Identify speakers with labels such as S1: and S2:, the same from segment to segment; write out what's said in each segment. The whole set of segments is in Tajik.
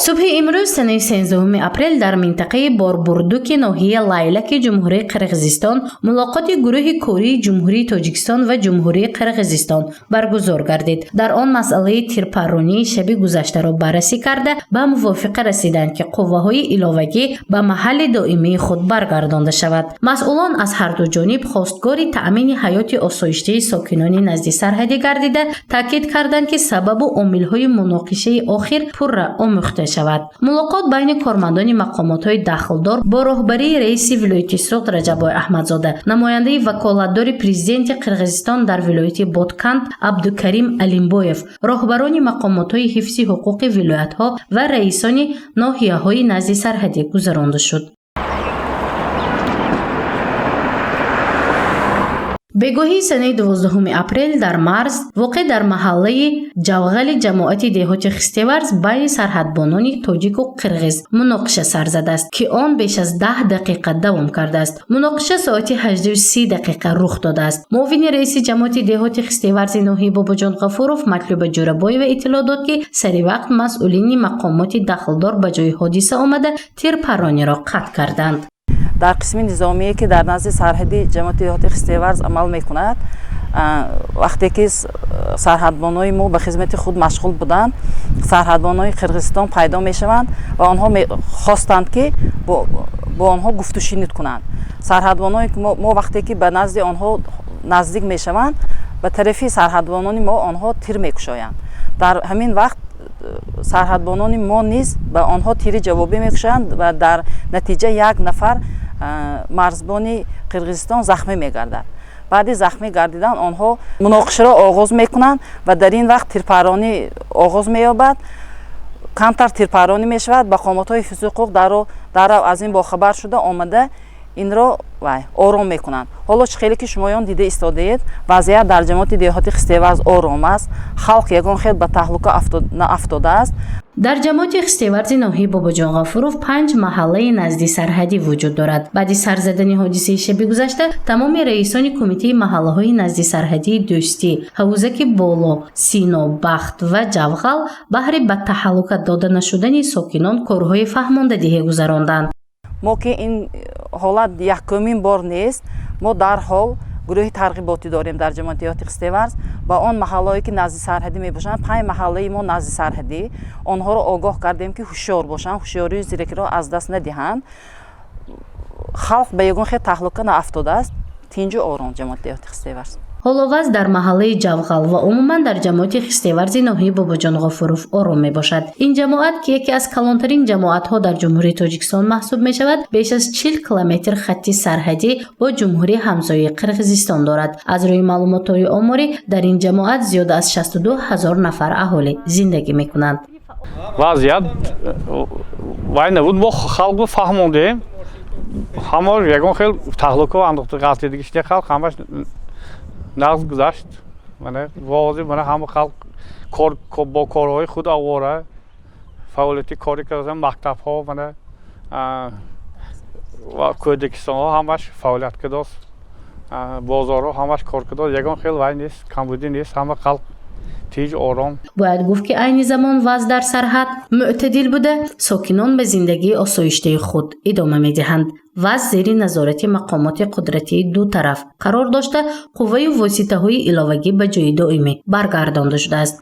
S1: Субҳи имрӯз, санаи 13 апрел, дар минтақаи Борбурдуки ноҳияи Лайлаки Ҷумҳурии Қирғизистон мулоқоти гурӯҳи кории Ҷумҳурии Тоҷикистон ва Ҷумҳурии Қирғизистон баргузор гардид. Дар он масъалаи тирпарронии шаби гузаштаро баррасӣ карда, ба мувофиқа расиданд, ки қувваҳои иловагӣ ба маҳалли доимии худ баргардонда шавад. Масъулон аз ҳарду ҷониб хостгори таъмини ҳаёти осоиштаи сокинони назди сарҳадӣ гардида, таъкид карданд, ки сабабу омилҳои муноқишаи охир пурра омӯхта шавад. Мулоқот байни кормандони мақомотҳои дахлдор бо роҳбарии раиси вилояти Суғд Раҷаббой Аҳмадзода, намояндаи ваколатдори президенти Қирғизистон дар вилояти Ботканд Абдукарим Алимбоев, роҳбарони мақомотҳои ҳифзи ҳуқуқи вилоятҳо ва раисони ноҳияҳои назди сарҳадӣ гузаронда шуд. Бегоҳии санаи 12 апрел дар марз, воқеъ дар маҳаллаи Ҷавғали ҷамоати деҳоти Хистеварз, байни сарҳадбонони тоҷику қирғиз муноқиша сар задааст, ки он беш аз 10 дақиқа давом кардааст. Муноқиша соати 18:30 дақиқа рух додааст. Муовини раиси ҷамоати деҳоти Хистеварзи ноҳияи Бобоҷон Ғафуров Матлуба Ҷӯрабоева иттилоъ дод, ки сари вақт масъулини мақомоти дахлдор ба ҷои ҳодиса омада, тирпаррониро қатъ карданд.
S2: Дар қисми низомие, ки дар назди сарҳади ҷамоати деҳоти Хистеварз амал мекунад, вақте ки сарҳадбонои мо ба хизмати худ машғул буданд, сарҳадбонои Қирғизистон пайдо мешаванд ва онҳо хостанд, ки бо онҳо гуфтушунид кунанд. Сарҳадбонои мо вақте ки ба назди онҳо наздик мешаванд, ба тарафи сарҳадбонони мо онҳо тир мекушоянд. Дар ҳамин вақт сарҳадбонони мо низ ба онҳо тири ҷавобӣ мекушоянд ва дар натиҷа як нафар марзбони Қирғизистон захмӣ мегардад. Баъди захмӣ гардидан онҳо муноқишаро оғоз мекунанд ва дар ин вақт тирпарронӣ оғоз меёбад. Камтар тирпарронӣ мешавад. Мақомотҳои ҳифзи ҳуқуқ даррав аз ин бохабар шуда омада, инро вай ором мекунанд. Ҳоло чӣ хеле ки шумоён дида истодаед, вазъият дар ҷамоати деҳоти Хистеварз ором аст. Халқ ягон хел ба таҳлука наафтодааст.
S1: Дар ҷамоати Хистеварзи ноҳияи Бобоҷон Ғафуров панҷ маҳаллаи назди сарҳадӣ вуҷуд дорад. Баъди сар задани ҳодисаи шаби гузашта тамоми раисони кумитаи маҳаллаҳои назди сарҳадии Дӯстӣ, Ҳавузаки Боло, Сино, Бахт ва Ҷавғал баҳри ба таҳаллука дода нашудани сокинон корҳои фаҳмондадиҳӣ гузаронданд.
S2: Мо ки ин ҳолат якумин бор нест, мо дарҳол гурӯҳи тарғиботӣ дорем дар ҷамоати деҳоти Хистеварз. Ба он маҳаллаҳое, ки назди сарҳадӣ мебошанд, панҷ маҳаллаи мо назди сарҳадӣ, онҳоро огоҳ кардем, ки ҳушёр бошанд, ҳушёрию зиракиро аз даст надиҳанд. Халқ ба ягон хел таҳлука наафтодааст, тинҷу ором ҷамоати деҳоти Хистеварз.
S1: Ҳоло вазъ дар маҳаллаи Ҷавғал ва умуман дар ҷамоати Хистеварзи ноҳияи Бобоҷон Ғофуров ором мебошад. Ин ҷамоат, ки яке аз калонтарин ҷамоатҳо дар Ҷумҳурии Тоҷикистон маҳсуб мешавад, беш аз 40 километр хатти сарҳадӣ бо ҷумҳурии ҳамсояи Қирғизистон дорад. Аз рӯи маълумотҳои оморӣ, дар ин ҷамоат зиёда аз 62 ҳазор нафар аҳолӣ зиндагӣ мекунанд.
S3: Вазъият вай набуд, мо халқро фаҳмондем, ҳама ягон хел таҳлука андохта ғалтидагишне, халқ ҳамаш нағз гузашт. Мана вози мана ҳама халқ кор бо корҳои худ овора, фаъолияти корӣ карда, мактабҳо мана ва кӯдакистонҳо ҳамаш фаъолият кардааст, бозорҳо ҳамаш кор кардааст, ягон хел вай нест, камбудӣ нест, ҳама халқ тинҷ ором.
S1: Бояд гуфт, ки айни замон вазъ дар сарҳад мӯътадил буда, сокинон ба зиндагии осоиштаи худ идома медиҳанд. Вазъ зери назорати мақомоти қудратии ду тараф қарор дошта, қувваю воситаҳои иловагӣ ба ҷои доимӣ баргардонда шудааст.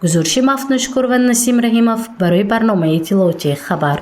S1: Гузориши Мафтуншукур ва Насим Раҳимов барои барномаи иттилоотии «Хабар».